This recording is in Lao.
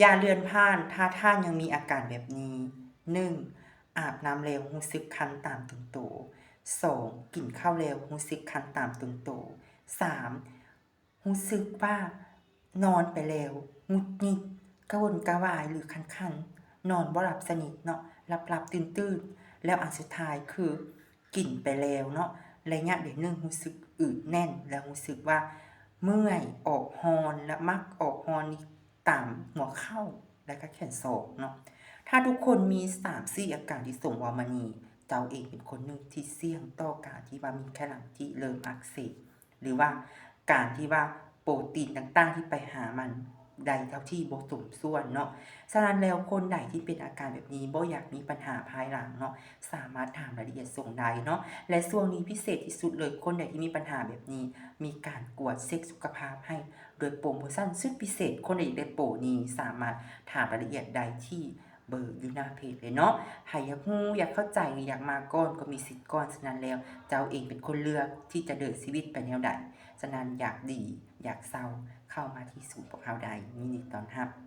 ຢ່າເລື່ອນຜ່ານ ຖ້າທ່ານຍັງມີອາການແບບນີ້. ໜຶ່ງ ອາບນ້ຳແລ້ວຮູ້ສຶກຄັນຕາມຕົງໂຕ. ສອງ ກິນເຂົ້າແລ້ວຮູ້ສຶກຄັນຕາມຕົງໂຕ. ສາມ ຮູ້ສຶກວ່ານອນໄປແລ້ວຫງຸດຫງິດ, ກະວົນກະວາຍ ຫຼື ຄັນໆ, ນອນບໍ່ຫຼັບສະໜິດເນາະ, ຫຼັບໆຕື່ນໆ. ແລ້ວອັນສຸດທ້າຍຄື ກິນໄປແລ້ວເນາະ ໄລຍະເດືອນໜຶ່ງ ຮູ້ສຶກອືດແໜ້ນ ແລະ ຮູ້ສຶກວ່າເມື່ອຍ, ອອກຮ້ອນ ແລະ ມັກອອກຮ້ອນນີ້ຕາມຫົວເຂົ່າ ແລະ ກະແຂນສອງເນາະ. ຖ້າທຸກຄົນມີສາມສີ່ອາການທີ່ສົມເວົ້າມານີ້, ເຈົ້າເອງເປັນຄົນໜຶ່ງທີ່ສ່ຽງຕໍ່ການທີ່ວ່າມີໄຂ່ຫຼັງທີ່ເລີ່ມອັກເສບ ຫຼືວ່າການທີ່ວ່າໂປຣຕີນຕ່າງໆທີ່ໄປຫາມັນໄດ້ເທົ່າທີ່ບໍ່ສົມສ່ວນເນາະ. ສະນັ້ນແລ້ວ ຄົນໃດທີ່ເປັນອາການແບບນີ້ ບໍ່ຢາກມີບັນຫາພາຍຫຼັງເນາະ, ສາມາດຖາມລາຍລະອຽດສົ່ງໄດ້ເນາະ. ແລະ ຊ່ວງນີ້ພິເສດທີ່ສຸດເລີຍ, ຄົນໃດທີ່ມີບັນຫາແບບນີ້ ມີການກວດເຊັກສຸຂະພາບໃຫ້ໂດຍໂປຣໂມຊັນສຸດພິເສດ. ຄົນໃດຢາກໄດ້ໂປຣນີ້ ສາມາດຖາມລາຍລະອຽດໄດ້ທີ່ ເບີຢູ່ໜ້າເພຈເລີຍເນາະ. ໃຜຢາກຮູ້, ຢາກເຂົ້າໃຈ ຫຼື ຢາກມາກ່ອນກໍມີສິດກ່ອນ. ສະນັ້ນແລ້ວ ເຈົ້າເອງເປັນຄົນເລືອກທີ່ຈະເດີນຊີວິດໄປແນວໃດ. ສະນັ້ນ ຢາກດີ ຢາກເຊົາ ເຂົ້າມາທີ່ສູນພວກເຮົາໄດ້. ຍິນດີຕ້ອນຮັບ.